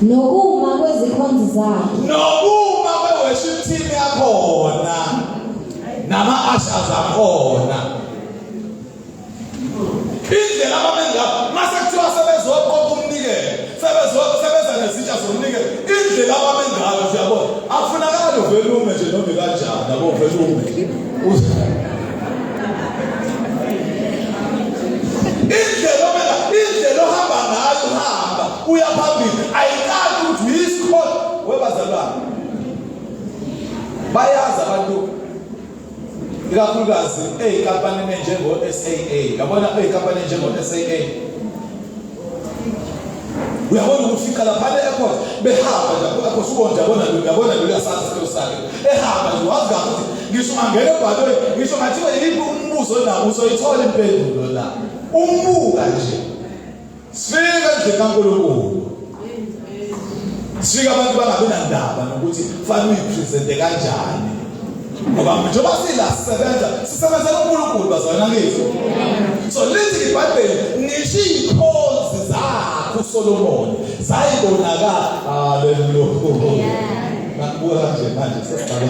Nokuma kwezikhonzi zakhe, nokuma kwe-worship team yakhona nama-ushers akhona, indlela ababengayo mase kuthiwa sebezoqoqa umnikelo, sebeza nezitsha zomnikelo, indlela ababengayo nje, yabo, akufunakali uvele ume nje noma kanjani, yabo, uvele ume. Bayazi abantu ikakhulukazi ey'nkampanini enjengo-SAA, yabona ey'nkampani enjengo-SAA uyabona ukuthi ufika laphana e-airport behamba nje ku-airport ubona nje yabona lo yabona lo uyasazi isicelo sakhe ehamba nje wazi kahle ukuthi ngisho ungangena ebhanoyi ngisho ngathiwa yiphi umbuzo nawo uzoyithola impendulo la umbuka nje sifika endlini kaNkulunkulu sifika abantu bangabi nandaba nokuthi fanele uyipresente kanjani ngoba njengoba sila sisebenza sisebenzela uNkulunkulu bazalwana kithi so lithi iBhayibheli ngisho izikhonzi zakhe uSolomon zayibonakala haleluya nakubuka kanje manje sesiqala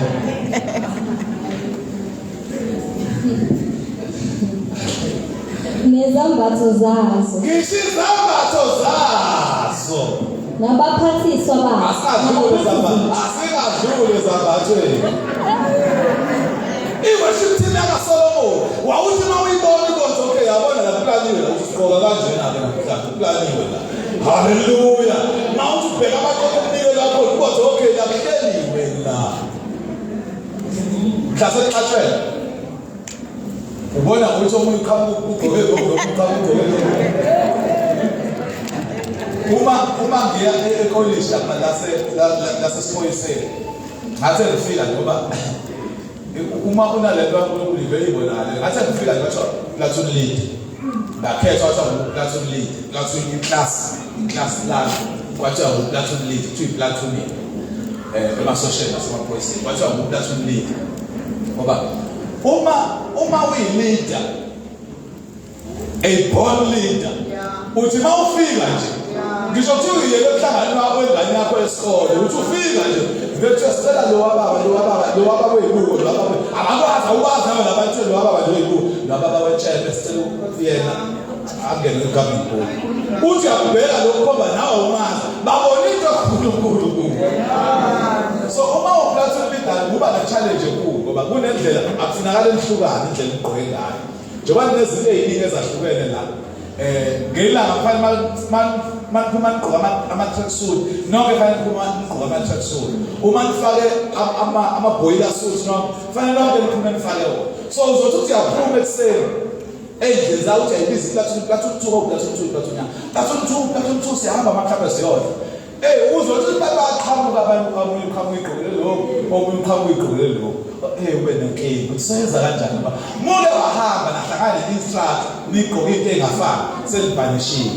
Nezambatho zazo. Ngisho izambatho zazo. Nabaphathiswa bazo. Asikadluli izambatho. Asikadluli ezambathweni. I-worship team yakaSolomon wawuthi uma uyibona inkonzo okay yabona la kuplaniwe la usigqoka kanjena-ke namhlanje kuplaniwe la haleluya uma uthi ubheka amaqoqo omnikelo akho inkonzo okay la kuhleliwe la mhla sekuxatshwele ubona ukuthi omunye uqhamuka ugqoke lokhu lokhu uqhamuka ugqoke lokhu uma uma ngiya ekolishi lapha lase lasesiphoyiseni ngathi ngifika ngoba uma unalento kaNkulunkulu ivele ibonakale ngathi ngifika nje kwathiwa platoon lead ngakhethwa kwathiwa ngu-platoon lead platoon i-class i-class lami kwathiwa ngu-platoon lead kuthiwa i-platoon eh emasosheni nasemaphoyiseni kwathiwa ngu-platoon lead ngoba uma uma uyi-leader a born leader uthi uma ufika nje ngisho kuthiwa uyele emhlanganweni wakho wengane yakho yesikole uthi ufika nje ngekuthiwa sicela lo wababa lo wababa lo wababa weyibuko lo wababa abakwazi awubazi nawe labantu lo wababa lo weyibuko lo wababa wetshebe sicela yena angene egameni kulo uthi uyakubheka lokukhomba nawe umazi babona into kaNkulunkulu kuwe so uma uplatoon leader kuba ne-challenge enkulu ngoba kunendlela akufunakala enihlukane indlela enigqoke ngayo njengoba kunezinto ey'ningi ezahlukene la eh ngelanga kufanele maniphuma nigqoka ama-tracksuit nonke fanele niphuma nigqoka ama-tracksuit uma nifake ama-boiler suit nonke fanele nonke niphume nifake wona so uzothi uthi uyaphuma ekuseni ey'ndleleni zakho uthi ayibiza iplatoon platoon two oh platoon two platoon ya platoon two platoon two siyahamba mhlawumbe siyodla Hey uzothi baqhamuka abantu omunye uqhamuka igqokele lokhu omunye uqhamuka igqokele lokhu hey ube nenkinga ukuthi soyenza kanjani ngoba muke wahamba nahlangana ne-instructor nigqoke into engafani selibhanishiwe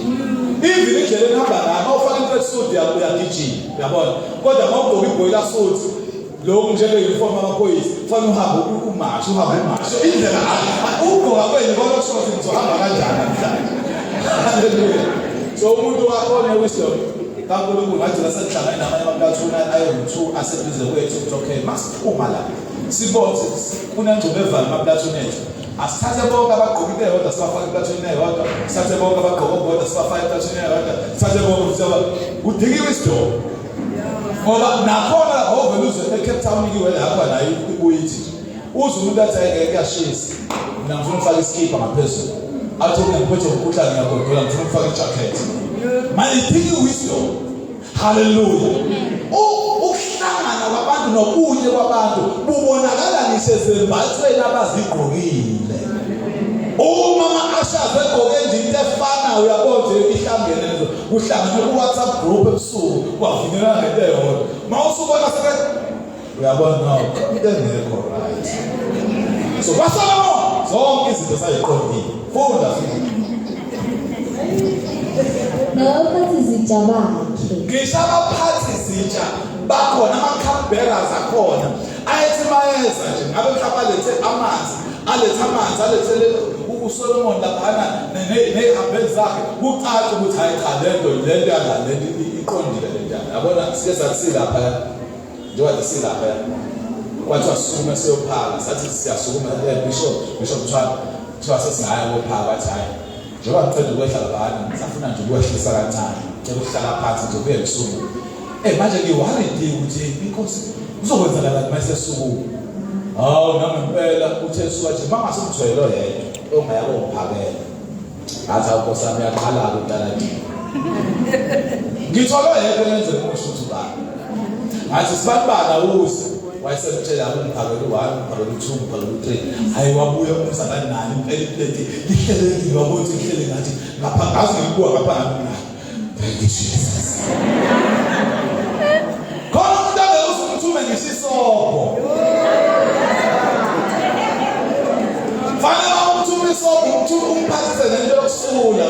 even indlela enihamba ngayo uma ufaka i-tracksuit uyagijima uyabona kodwa uma ugqoke i-boiler suit lokhu njenge-uniform amaphoyisa kufanele uhambe umashe uhambe umashe indlela ukugqoka kwenu kona kusho ukuthi ngizohamba kanjani namhlanje haleluya so umuntu one-wisdom kaNkulunkulu ngagcina sengihlangane namanye amaplathuni ayi-two aseduze kwethu ukuthi okay masiphuma la sibone kunengxube evala amaplathuni ethu asithathe bonke abagqoka into eyodwa sibafake eplathuni eyodwa sithathe bonke abagqoka okukodwa sibafake eplathuni eyodwa sithathe bonke kudinga i-wisdom ngoba nakhona ovele uzwe eCape Town ikiwe lapha nayo ibuyithi uze umuntu athi ayeke kuyashisa mina ngifuna ukufaka isikibha ngaphezulu athi mina ngiphethe umkhuhlane ngiyagodola ngifuna ukufaka ijacket manje idinga i-wisdom haleluya ukuhlangana kwabantu nobunye kwabantu bubonakala ngisho ezembathweni abazigqokile uma ama-ashazi egqoke nje into efanayo uyabona nje ihlangene kuhlangene ku-whatsapp group ebusuku kwavunyelwana ngento eyodwa uma usubona sebe uyabona no into engekho right so kwaSolomon zonke izinto sayiqondile funda funda Nabaphathi zitsha bakhe. Ngisho abaphathi zitsha bakhona ama-cup bearers akhona ayethi mayeza nje ngabe mhlawumbe alethe amanzi alethe amanzi alethele uSolomon laphana ney'hambeli zakhe kucace ukuthi hhayi cha lento lento yala lento iqondile le nto yabona sike sathi silaphaya njengoba nje silaphaya kwathiwa sisukume siyophaka sathi siyasukuma eh, bishop bishop kuthiwa kuthiwa sesingaya kophaka wathi hhayi njengoba ngiqeda ukwehla laphana ngisafuna nje ukwehlisa kancane ngicela ukuhlala phansi nje kuye ngisukume Eh manje ngiworried ukuthi inkosi kuzokwenzakalani uma isesukuma. Hawu nangempela uthe suka nje mangase umthwele oyedwa ongaya komphakela. Ngathi awu nkosi yami yaqala-ke utalatini. Ngithole oyedwa enze kusho ukuthi ubani. Ngathi sibanibani awuze. Wayesemtshela umphakele u-1, umphakele u-2, umphakele u-3. Hayi wabuya umzalwane nalo impela ipleti lihlelekile wabona ukuthi lihlele ngathi ngapha ngazi ngilibuka ngapha ngami. Thank you Jesus. Khona umuntu angeke uzumthume ngisho isobho. Fanele umthume isobho, umthume umphathise nento yokusula.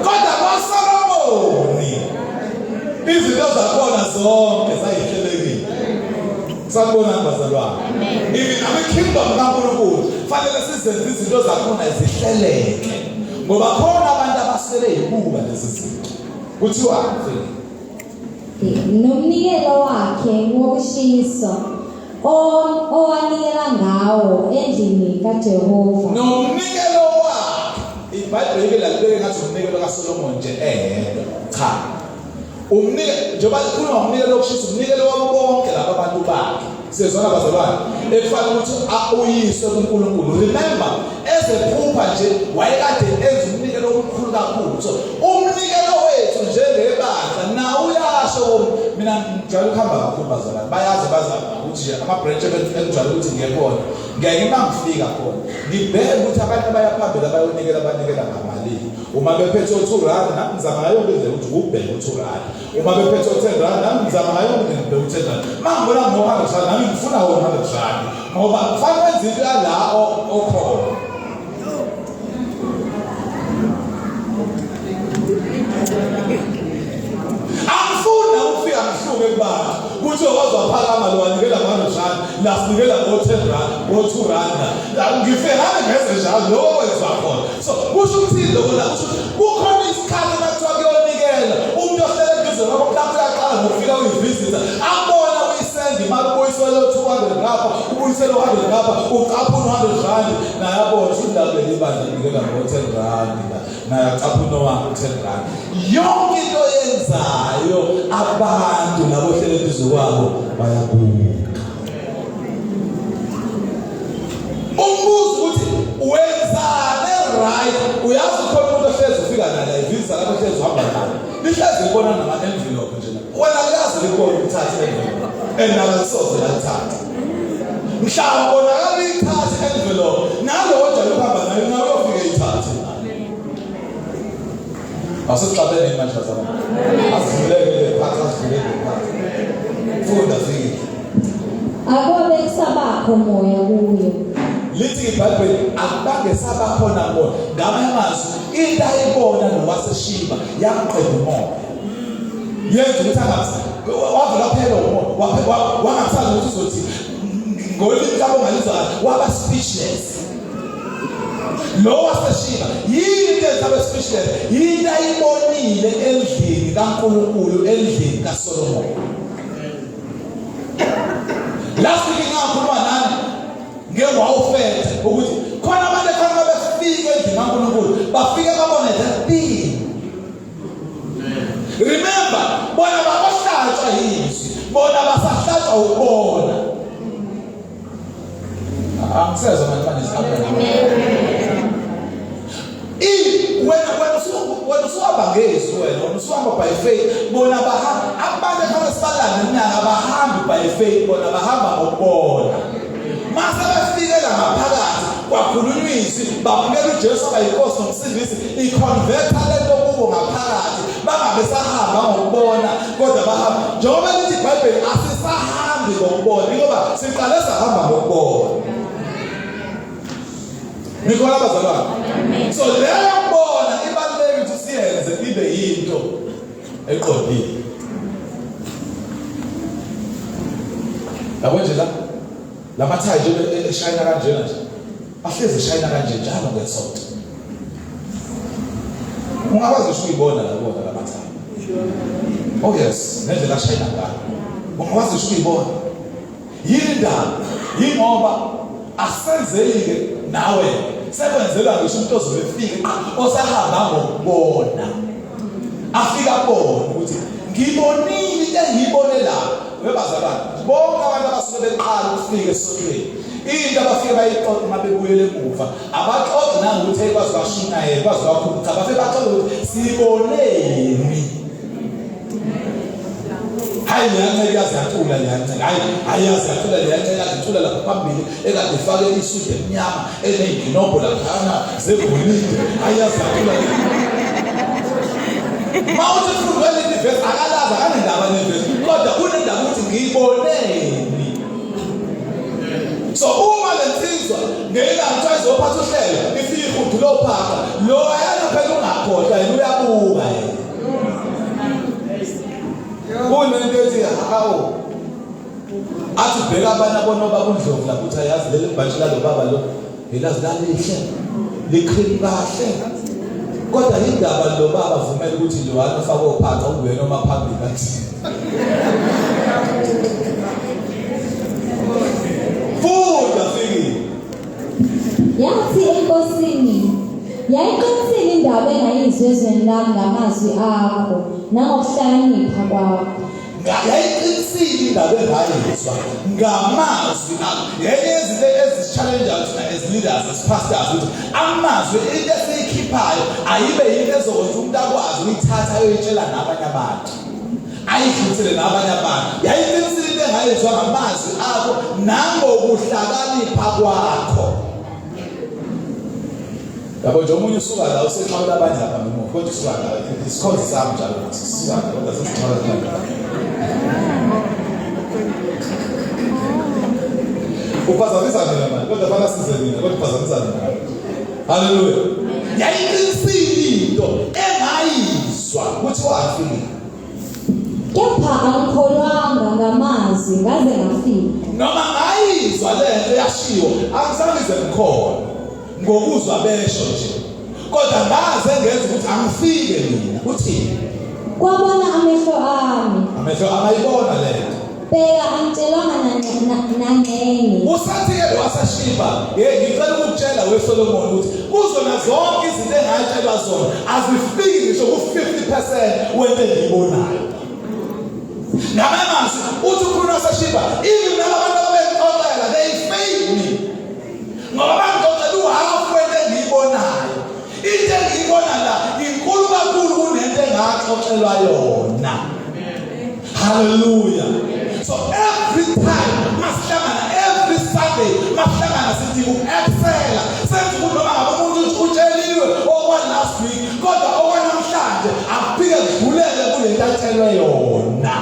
Kodwa kwaSolomoni izinto zakhona zonke zayihlelekile. Sanibonani bazalwane. Even abe-kingdom kaNkulunkulu fanele sizenze izinto zakhona zihleleke. Ngoba khona abantu abasele yikuba lezi zinto. Kuthiwa Nomnikelo wakhe wokushiswa owanikela ngawo endlini kaJehova. Nomnikelo wakhe. IBhayibheli lalibeke ngathi umnikelo kaSolomon nje eyedwa. Cha. Umnikelo njengoba likhuluma ngomnikelo wokushisa umnikelo wabo bonke laba bantu bakhe. Siyezwana bazalwane. Ekufanele ukuthi uyiswe kuNkulunkulu. Remember ezephupha nje wayekade enza umnikelo omkhulu kakhulu. So umnikelo wethu njengebandla nawo uyasho mina ngijwayele ukuhamba kakhulu bazalwane. Bayazi bazalwane ukuthi nje ama branch engijwayele ukuthi ngiye khona. Ngeke uma ngifika khona ngibheke ukuthi abantu abaya phambili abayonikela banikela ngamalini. Uma bephethe o-2 rand nami ngizama ngayo yonke indlela ukuthi ngubheke u-2 rand. Uma bephethe o-10 rand nami ngizama ngayo yonke indlela ngibheke u-10 rand. Uma ngibona ngo-100 rand nami ngifuna wona 100 rand ngoba kufanele wenze into yala okhona. Angifuni ukufika ngihluke kubantu kuthiwa waze waphakama lo wanikela ngo-100 rand la sinikela ngo-10 rand ngo-2 rand ngifike ngabe ngenze njalo lokho kwenziwa khona. So kusho ukuthini lokho la? Kusho ukuthi kukhona isikhathi uma kuthiwa kuyonikela umuntu ohlele eduze kwakho mhlawumbe uyaqala ngokufika uyivisita abona uyisenda imali ubuyisele u-200 ngapha ubuyisele u-100 ngapha ucaphuna u-100 rand naye abona ukuthi la kuleli bandla inikela ngo-10 rand la naye acaphuna owakhe u-10 rand. Yonke into oyenzayo abantu labo ohlele eduze kwabo bayabuka. Umbuzo ukuthi wenzani right uyazi ukhona umuntu ohlezi ufika naye ivisa lapho ohlezi uhamba naye lihlezi libona nama envelope nje wena liyazi likhona ukuthatha envelope and akalisoze lalithatha mhla wabonakala uyithatha envelope nalowo ojwayele ukuhamba naye nawe uyofike ithathe. Asixabene manje bazalwane. Asivuleke le phansi, asivuleke le phansi. Funda zikile. Akwabe kusabakho moya kuyo. Lithi iBhayibheli akubange sabakhona moya. Ngamanye amazwi into ayibona nowaseshiba yamqeda umoya. Yenza ukuthi angazi wavela phela umoya wangasazi ukuthi uzothi ngolimi labo ngalizwa waba speechless. Lo waseshiba yini into enza abe speechless? Yini ayibonile endlini kaNkulunkulu endlini kaSolomon. Last week ngakhuluma nani nge-wow factor ukuthi khona abantu ekhona befike endlini kaNkulunkulu bafike babone that thing. Remember, bona bakohlatshwa yizwi, bona basahlatshwa ukubona. Angisezwa manje manje amen. I wena wena wena usuhamba ngezwi wena wena usuhamba by faith bona bahamba abantu ekhona sibalanda iminyaka abahambi by faith bona bahamba ngokubona. Mase befikela ngaphakathi kwakhulunywa izwi bamukela uJesu abayinkosi nomsindisi iconverta lento kubo ngaphakathi bangabe sahamba ngokubona kodwa bahamba njengoba lithi iBhayibheli asisahambi ngokubona ngoba siqale sahamba ngokubona. Nikhona bazalwane? So leyo kubona ibalulekile ukuthi siyenze ibe yinto eqondile. Yabo nje la lamathayi nje eshayina kanjena nje ahlezi eshayina kanje njalo ngesonto. Ungakwazi ngisho ukuyibona la kuwona lamathayi. Oh yes, ngendlela ashayina ngayo. Ungakwazi ngisho ukuyibona. Yini indaba? Yingoba asenzeli-ke nawe sekwenzelwa ngisho umuntu ozobe efika osahamba ngokubona afike abone ukuthi ngibonile into engiyibone la. Webazalwane bonke abantu abasuke beqala ukufika esontweni into abafike bayixoxe uma bebuyele emuva abaxoxi nangokuthi hey kwazi kwashumayela kwazi kwakhuluma cha bafike baxoxe ukuthi siboneni. Hayi leyanceke yaze yacula leyanceke, hayi hayi yaze yacula leyanceke, yaze icula lapha phambili ekade ifake isudu emnyama eney'nginobho laphana zegolide, hayi yaze yacula. Ma uthi fundwe leli vesi akalazi, akanendaba nevesi, kodwa unendaba ukuthi ngiyiboneni. So uma le nsizwa ngelanga kuthiwa izophatha uhlelo ifike ihudula ophaka lo ayana phela ungakhohlwa yena uyabuka yena. Kunento ethi hawu athi bheka abanye abona obaba uNdlovu lapho uthi ayazi leli bhantshi lalo baba lo elazi lalihle liqhili kahle kodwa indaba lo baba vumela ukuthi lo ufake ophaqa unguyena oma phambili kathi funda fikile. Yathi enkosini, yayiqinisile indaba engayizwa ezweni lami ngamazwi akho nangokuhlakanipha kwakho. Yayiqinisile indaba engayizwa ngamazwi akho. Yenye yezinto ezisi-challenge-ayo thina as leaders, as pastors, ukuthi amazwi into esiyikhiphayo ayibe yinto ezokwenza umuntu akwazi ukuyithatha ayoyitshela nabanye abantu, ayidlulisele nabanye abantu. Yayiqinisile into engayizwa ngamazwi akho nangokuhlakanipha kwakho. Yabo nje omunye usuka la usenqabela abanye lapha ngemuva, kodwa usuka la isikhonzi sami njalo ukuthi sisuka la kodwa sesinqabela abanye. Uphazamisa mina manje, kodwa fana size mina, kodwa uphazamisa mina. Haleluya. Yayiqinisile into engayizwa ukuthi wafika. Kepha angikholwanga ngamazwi ngaze ngafika. Noma ngayizwa lento yashiwo, angizange ngize ngikhona ngokuzwa besho nje. Kodwa ngaze ngenza ukuthi angifike mina. Uthini? Kwabona amehlo ami. Amehlo amayibona lento. Bheka angitshelwanga nangxenye. Usathi-ke lo waseshiba, hey ngicela ukukutshela weSolomon ukuthi kuzona zonke izinto engatshelwa zona azifiki ngisho ku-50% wento engiyibonayo. Ngamanye amazwi uthi ukhuluma waseshiba, even nalabantu ababengixoxela they failed me. Ngoba bangixoxela uhafu wento engiyibonayo. Into engiyibona la inkulu kakhulu kunento engaxoxelwa yona. Hallelujah. So every time masihlangana, every Sunday masihlangana sithi uku-excela. Senze ukuthi noma ngabe umuntu utsheliwe okwa last week, kodwa okwanamhlanje akufike kudlulele kulento atshelwe yona.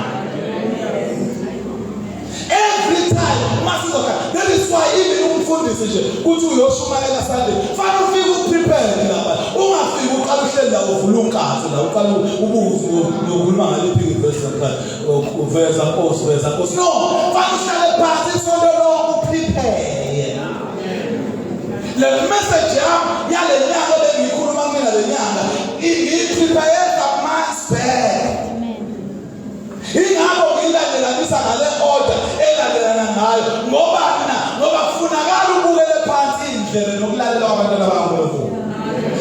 Every time masizoka, that is why even umfundisi nje kuthi uyoshumayela Sunday, fanele ufike uprepared lapha. Ungafiki uqala uhleli la uvula unkathi la uqala ubuze uyokhuluma ngaliphi ivesi namhlanje, uveza Nkosi, uveza Nkosi. No, fanele uhlale phansi isonto lonke uprepare. Le message yami yale nyanga bengiyikhuluma kumina le nyanga ngiyiprepare months back. Ingakho ngilandelanisa ngale order elandelana ngayo, ngoba na ngoba kufunakala ubukele phansi indlebe nokulalela kwabantwana bakaNkulunkulu.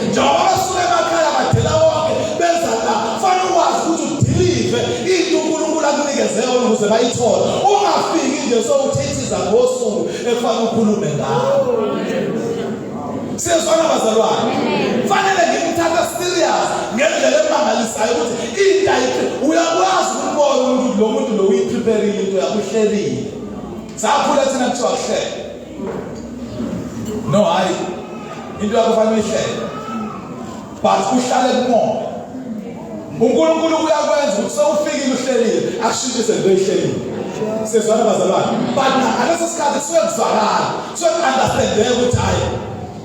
Njengoba basuke emakhaya badela wonke beza la, fanele ukwazi ukuthi udelive into uNkulunkulu akunikeze yona ukuze bayithole. Ungafiki nje sowuthithiza ngosuku ekufanele ukhulume ngalo. Siyezwana bazalwane. Fanele ngimthathe serious ngendlela emangalisayo ukuthi into ayiphi uyakwazi ukubona umuntu lo muntu lo uyiprepare into yakuhlelile. Sakhula thina kuthiwa kuhlele. No hayi into yakho fanele uyihlele. But uhlale kumoya. uNkulunkulu uyakwenza ukuthi sewufikile uhlelile akushintshise into oyihlelile. Siyezwana bazalwane. But ngaleso sikhathi suke kuzwakala, suke understandeka ukuthi hayi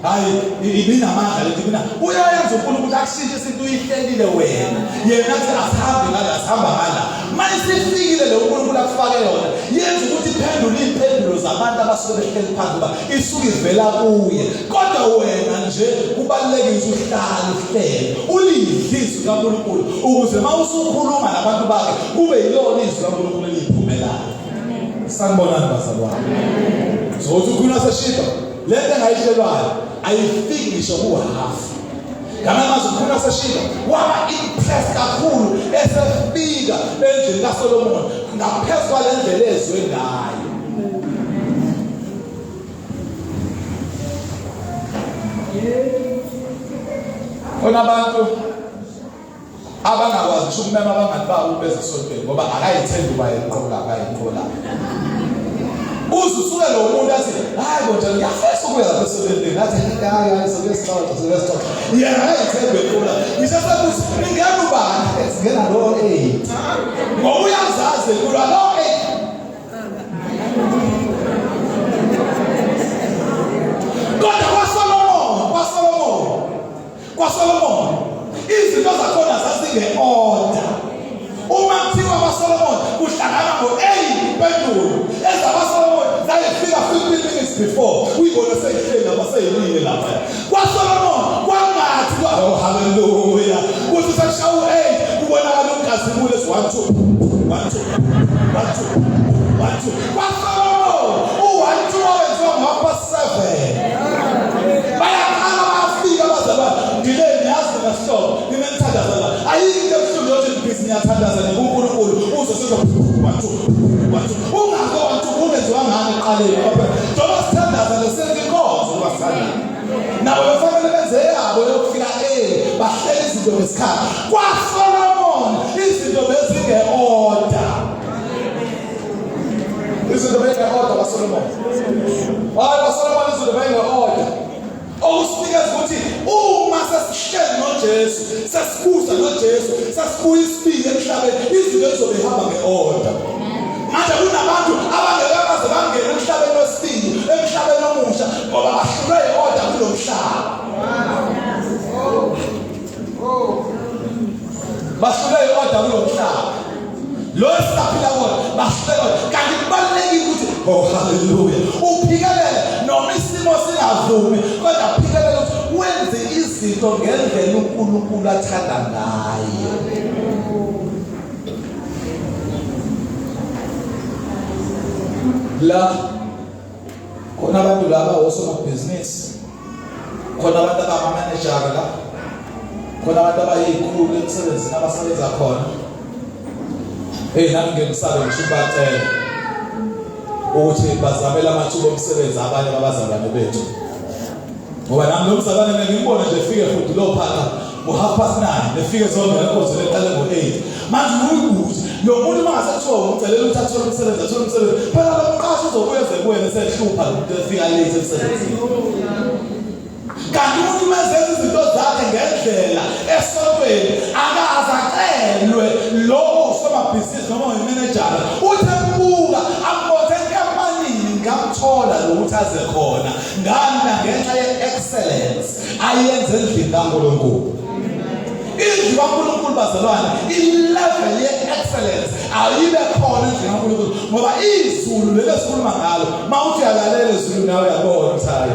hayi ibinamandla lento ibina. Uyayenza uNkulunkulu akushintshise into uyihlelile wena. Yena athi asihambe ngala, sihamba ngala. Mayisifikile le uNkulunkulu akufake yona, yenza ukuthi iphendule impendulo zabantu abasuke behleli phansi kuba isuke ivela kuye. Kodwa wena nje kubalulekile ukuthi uhlale uhlele, ulidle izwi kaNkulunkulu ukuze mawusukhuluma nabantu bakhe kube yilona izwi kaNkulunkulu eliphumelayo. Sanibonani bazalwane. So uthi ukhuluma seshiba lento engayitshelwayo ayifiki ngisho kuhalf. Ngamanye amazwi ukhuluma seshiba waba impressed kakhulu esefika endlini kaSolomon ngaphezu kwale ndlela ezwe ngayo. Khona abantu Abangakwazi ngisho ukumema abangani babo beze esontweni ngoba akayithembi uba yena uqobo lakhe ayiqobo lakhe. Uze usuke lo muntu athi hayi bo njalo ngiyafisa ukuya lapha esontweni ngathi hayi hayi soke sixoxe soke sixoxe. Yena akayithembi uqobo lakhe. Ngisho sekuthi ingena ubani singena lo 8. Ngoba uyazazi kulwa lo 8. Kodwa kwaSolomon, kwaSolomon, kwaSolomon izinto zakhona zazinge-order. Uma kuthiwa kwaSolomon kuhlangana ngo-8 impendulo ezabaSolomon zayifika 15 minutes before uyibone seyihleli lapha seyimile lapha. KwaSolomon kwangathi kwa oh haleluya kuthi sekushaya u-8 kubonakala umkhazimulo esi 1 2 1 2 1 2 1 2 kwaSolomon u-1 2 owenziwa ngo-half past 7 bayaqala bayafika abazalwane ngile niyazi ngasihlobo ninenithandaza la ayikho into ebuhlungu yokuthi nibhizi niyathandaza nikuNkulunkulu uze sezwa 1 2 1 2 ungako 1 2 ungenziwa ngani ekuqaleni njengoba sithandaza lesenza inkonzo ngoba sithandaza nabo befanele benze yabo yokufika early bahlele izinto ngesikhathi kwaSolomon izinto bezinge-order izinto beyinge-order kwaSolomon hayi kwaSolomon izinto beyinge-order okusinikeza ukuthi uma sesihleli noJesu sesibusa noJesu sesibuya isibili emhlabeni izinto zizobe ihamba nge-order manje kunabantu abangeke baze bangene emhlabeni wesibili emhlabeni omusha ngoba bahlulwe i-order kulo mhlaba bahlulwe i-order kulo mhlaba lo esisaphila kona bahlulwe i-order kanti kubalulekile ukuthi oh haleluya uphikelele noma isimo singavumi kodwa phikelele ukuthi wenze izinto ngendlela uNkulunkulu athanda ngayo. La khona abantu laba osomabhizinisi khona abantu abamamenejara la khona abantu abayikhulu emsebenzini abasebenza khona. Hey nami ngeke ngisabe ngisho ukubacela ukuthi bazamele amathuba omsebenzi abanye babazalwane bethu ngoba nami lo mzalwane ngeke ngimbone nje efike futhi lo phaka ngo-half past nine efike zongena enkonzweni eqale ngo-eight. Manje uyibuze lo muntu uma ngase kuthiwa umcelela ukuthi athole umsebenzi athole umsebenzi phela lo mqashi uzobuye eze kuwena esehlupha lo muntu efika late emsebenzini. Kanti umuntu uma ezenza izinto zakhe ngendlela esontweni akaze acelwe lowo usomabhizinisi noma uyimenejara uthi embuka ambothe enkampanini ngamthola lokuthi aze khona ngani na ngenxa ye-excellence ayenze endlini kaNkulunkulu. Indlu kaNkulunkulu bazalwane i-level ye-excellence ayibe khona endlini kaNkulunkulu ngoba izulu leli esikhuluma ngalo uma uthi uyalalela ezulu nawe uyabona ukuthi hayi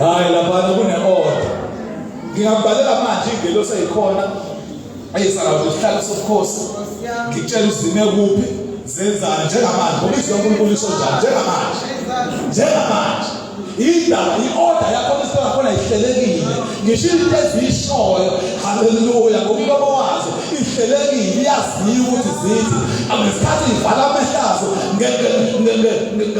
hayi laphana kune-order. Ngingakubalela manje ingelosi eyikhona eyisakazo isihlalo sobukhosi ngikutshela uzime kuphi zenzani njengamanje ngoba izwi kaNkulunkulu lisho njalo njengamanje njengamanje indaba i-order yakho izinto zakhona ihlelekile ngisho into eziyishoyo haleluya ngomlomo wazo ihlelekile iyaziwa ukuthi zithi ngesikhathi ivala amehlazo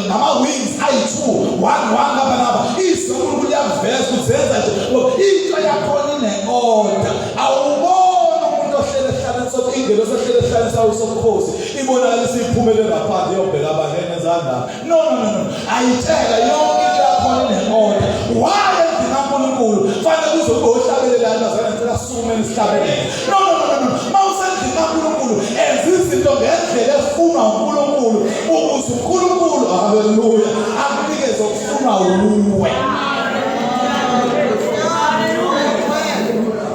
ngama-wings ayi-two one one ngapha ngapha izwi uNkulunkulu liyakuveza ukuthi zenza nje ngoba into yakhona ine-order awuboni umuntu ohlele esihlalweni sokuthi ingelosi ehlele esihlalweni sawo sobukhosi ibonakala isiphumele ngaphandle iyobheka abangene zandaba. No no no no ayitshela yonke into yakhona ine-order. Why endlini kaNkulunkulu fanele kuze kube ohlabelelayo bazalwane ngicela sisukumeni sihlabelele. No no no no uma usendlini kaNkulunkulu enza izinto ngendlela efunwa uNkulunkulu ukuze uNkulunkulu haleluya akunikeze okufunwa wuwe.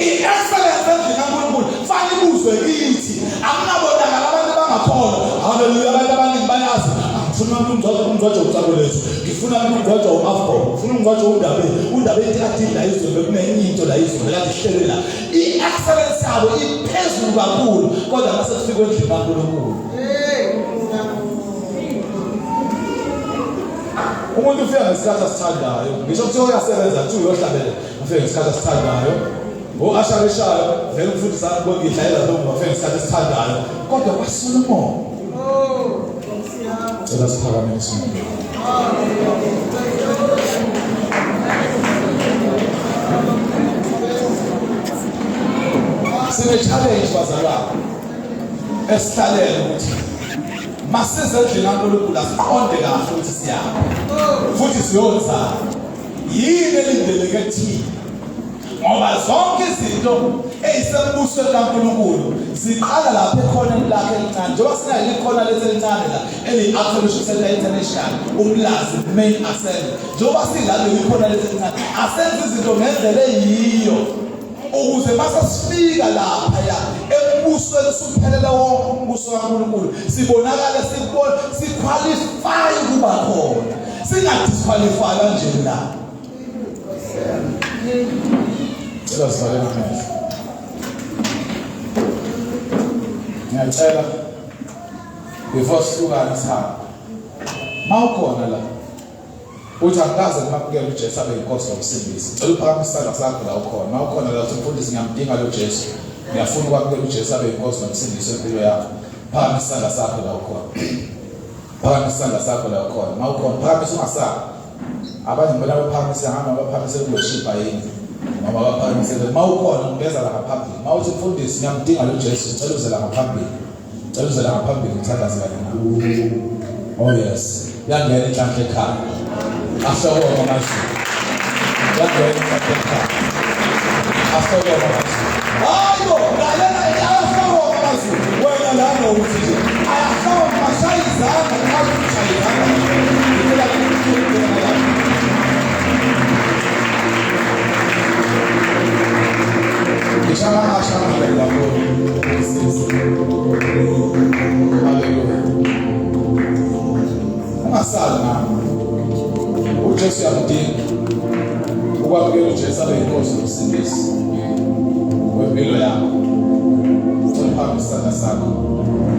I-excellence endlini kaNkulunkulu fanele ibuzwe kithi akunabonakala abantu abangakholwa haleluya abantu abaningi bayazi ngifuna umngcwajo umngcwajo ucabo lethu ngifuna umngcwajo u-afro ngifuna umngcwajo undabeni undabeni athi la izolo bekunenye into la izolo kade ihlelwe la i-excellence yabo iphezulu kakhulu kodwa mase kufika endlini kaNkulunkulu umuntu ufika ngesikhathi asithandayo ngisho kuthiwa uyasebenza kuthiwa uyohlabelela ufike ngesikhathi asithandayo Ngo-asharishayo vele umfundisi ngidlalela lo ngafika ngesikhathi esithandayo kodwa kwaSolomon cela siphakame isimo Sine challenge bazalwane esihlalele ukuthi masize endlini kaNkulunkulu asiqonde kahle ukuthi siyaphi futhi siyozana yini elindeleke thina ngoba zonke izinto eyisembusweni kaNkulunkulu ziqala lapha ekhoneni lakhe elincane njengoba sinalo ikhona lethu elincane la eliyi-Ark Fellowship Center International uMlazi main assembly njengoba silalo ikhona lethu elincane asenze izinto ngendlela eyiyo ukuze mase sifika lapha ya embusweni usuphelele wonke umbuso kaNkulunkulu sibonakale sibona siqualify kuba khona singadisqualify kanje la. Cela sivale amehlo. Ngiyacela before sihlukane sihambe. Mawukhona la uthi angikaze ngimamukele uJesu abe yinkosi nomsindisi. Cela uphakamise isandla sakho la ukhona. Mawukhona la uthi mfundisi ngiyamdinga lo Jesu. Ngiyafuna ukwamukela uJesu abe yinkosi nomsindisi wempilo yakho. Phakamisa isandla sakho la ukhona. Phakamisa isandla sakho la ukhona. Mawukhona phakamisa ungasabi. Abanye ngibona baphakamise ngama baphakamise kuloshipha yini noma baphakamise uma ukhona ungeza la ngaphambili. Uma uthi mfundisi ngiyamdinga lo Jesu ngicela uze la ngaphambili. Ngicela uze la ngaphambili ngithandaze kanye nawe. Oh yes. Yangena inhlanhla ekhaya. Ahlokoma amazulu. Yangena inhlanhla ekhaya. Ahlokoma amazulu. Hayibo, lalela ayahlokoma amazulu. Wena lana uthi nje ayahlokoma shaya izandla, shaya izandla. Ngicela Ngishaya asha lapho. Haleluya. Ungasali nami. uJesu uyakudinga. Ukwamukela uJesu abe yinkosi nomsindisi wempilo yakho. Cela phambi isandla sakho.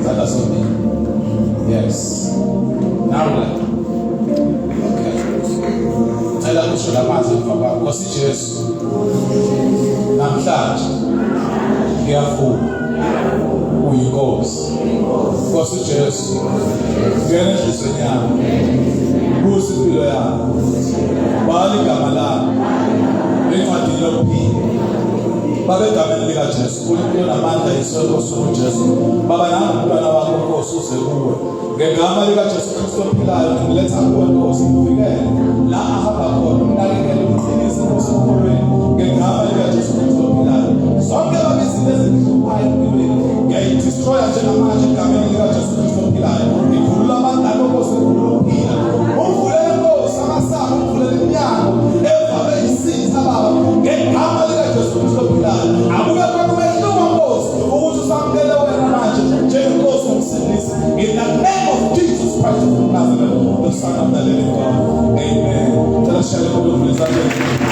Izandla zombili. Yes. Now la. Okay. Cela usho lamazwi emva kwakho. Nkosi Jesu. Namhlanje ngiyavuma uyinkosi. Nkosi Jesu. Ngena enhliziyweni yami. Busa impilo yami. Bhala igama lami encwadini yokuphila. Baba egameni likaJesu, uNkulunkulu onamandla Yesu Nkosi uJesu. Baba nangu umntwana wakho Nkosi uze kuwe. Ngegama likaJesu Kristu ophilayo ngiletha kuwe Nkosi ngivikele la ahamba khona umnakekele umqinise Nkosi emkholweni ngegama likaJesu Kristu ophilayo. Zonke baba izinto ezihluphayo empilweni ngiyayidestroya njengamanje egameni likaJesu Kristu ophilayo. Ngikhulula amandla akho Nkosi ngikhulula ukuphila. Uvulele Nkosi amasango, uvulele iminyango evame isitha Baba ngegama likaJesu Kristu.